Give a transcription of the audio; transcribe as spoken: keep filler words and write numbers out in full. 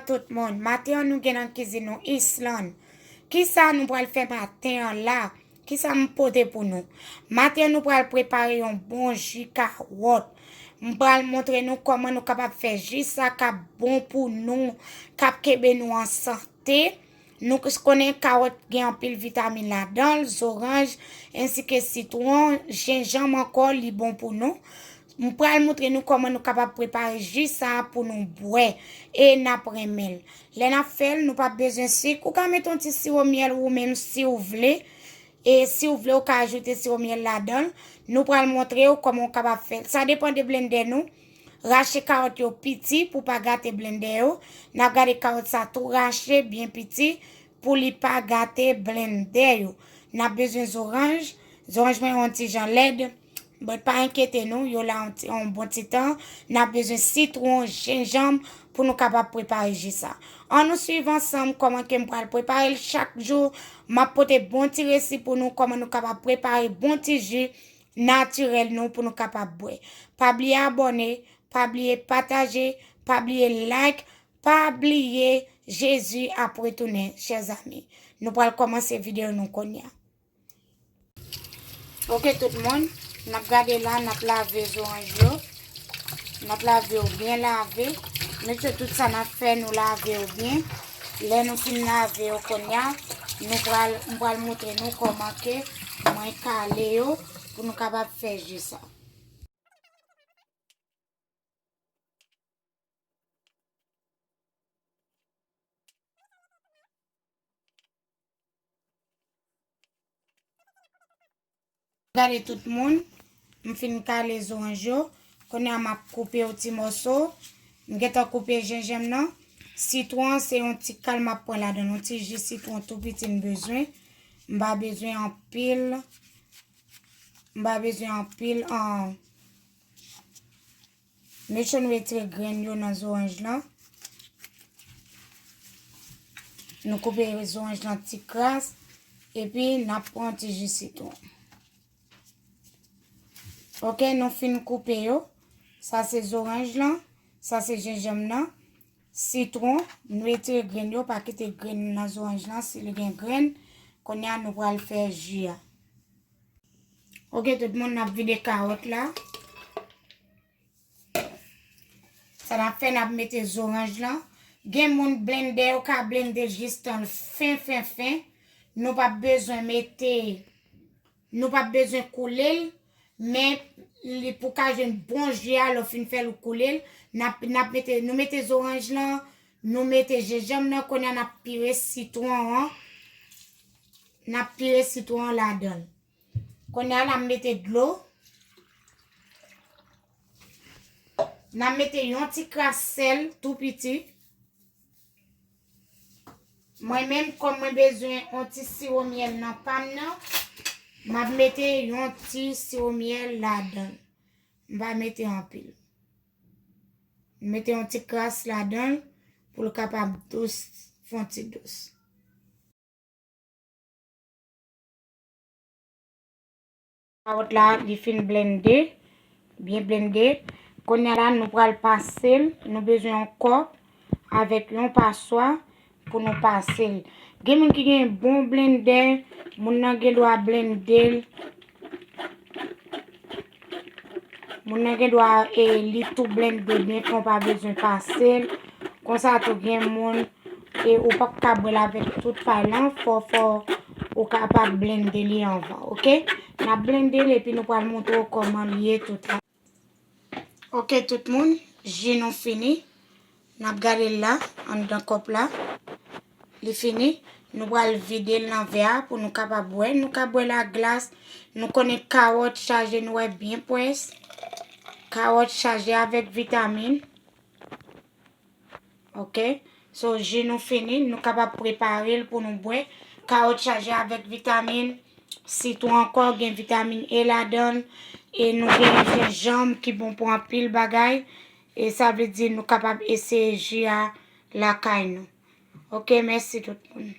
Tout moun, maten an nou gen nan kizin nou Island. Kisa nou pral fè maten an la? Kisa m pote pou nou? Maten an nou pral prepare yon bon ji kawòt. M pral montre nou kòman nou kapab fè ji sa k ap bon pou nou, k ap kenbe nou an sante. Nou k-, konnen kawòt gen anpil vitamin ladan l, zoranj, ensi ke sitwon, jenjanm ankò, li bon pou nou. M pral montre nou kòman nou kapab prepare ji sa a pou nou bwè e n ap renmen l. Lè n ap fè l, nou p ap bezwen sik. Ou ka mete yon ti siwo myèl ou menm si w vle. E si w vle, ou ka ajoute siwo myèl ladan l. Nou pral montre w kòman w kapab fè l. Sa depann de blendè nou. Rache kawòt yo piti pou pa gate blendè yo. N ap gade kawòt sa tou rache byen piti pou li pa gate blendè yo. N ap bezwen zoranj. Zoranj mwen yon ti jan lèd. But pa enkyete nou, yo la yon ti, yon bon ti tan. N ap bezwen sitwon, jenjanm pou nou kapab prepare ji sa. Ann nou swiv ansanm kòman ke m pral prepare l chak jou. M ap pote bon ti resi pou nou, kòman nou kapab prepare bon ti ji natirèl nou pou nou kapab bwè. Pa bliye abòne, pa bliye pataje, pa bliye like, pa bliye Jezi ap retounen, chè zanmi. Nou pral kòmanse videyo nou kounye a. Ok, tout moun, n ap gade la, n ap lave zoranj yo. N ap lave yo byen lave. Make sure tout sa n ap fè, nou lave yo byen. Lè nou fin lave yo kounye a, nou pral, m pral montre nou kòman ke mwen kale yo pou nou kapab fè ji sa. Gade tout moun, m fin kale zoranj yo. Kounye a m ap koupe yo ti mòso. M gentan koupe jenjanm nan. Sitwon an se yon ti kal m ap pran ladan l. Yon ti ji sitwon tou piti m bezwen. M pa bezwen anpil. M pa bezwen anpil an Make sure nou retire grenn yo nan zoranj lan. Nou koupe zoranj lan ti kras. Epi n ap pran ti ji sitwon. Ok, nou fin koupe yo. Sa se zoranj lan. Sa se jenjanm nan. Sitwon, nou retire grenn yo. Pa kite grenn nan zoranj lan si li gen grenn. Kounye a nou pral fè ji a. Ok, tout moun, n ap vide kawòt la. Sa n ap fè, n ap mete zoranj lan. Gen moun blendè, yo ka blende jis tan l fen, fen, fen. Nou p ap bezwen mete, nou p ap bezwen koule l, men li pou ka jwenn bon ji a, lè w fin fè l ou koule l. N ap, n ap mete, nou mete zoranj lan, nou mete jenjanm nan, kounye a n ap pire sitwon an. N ap pire sitwon an ladan l. Kounye a la m mete dlo. N a mete yon ti kras sèl tou piti. Mwen menm, kòm mwen bezwen yon ti siwo myèl nan pa m nan, m ap mete yon ti siwo myèl ladan l. M pa mete anpil. M mete yon ti kras ladan l pou l kapab dous, fè yon ti dous. Kawòt la, li fin blende, byen blende. Kounye a la, nou pral pase l. Nou bezwen yon kòp avèk yon paswa pou nou pase l. Gen moun ki gen bon blendè, moun nan gen dwa blende l. Moun nan gen dwa, e, li tou blende byen fon, pa bezwen pase l. Konsa tou gen moun, e, ou p ap ka bwè l avèk tout pay lan, fò, fò ou kapab blende li anvan, ok? N ap blende l epi nou pral montre w kòman l ye tout la. Ok, tout moun, ji nou fini. N ap gade l la, anndan kòp la. Li fini. Nou pral vide l nan vè a pou nou kapab bwè. Nou ka bwè laglas. Nou konnen kawòt chaje, nou wè byen pwès. Kawòt chaje avèk vitamin. Ok. So, ji nou fini. Nou kapab prepare l pou nou bwè. Kawòt chaje avèk vitamin. Sitwon ankò gen vitamin E ladan l. E nou gen jenjanm ki bon pou anpil bagay. E sa vle di nou kapab eseye ji a lakay nou. Ok, mèsi tout moun.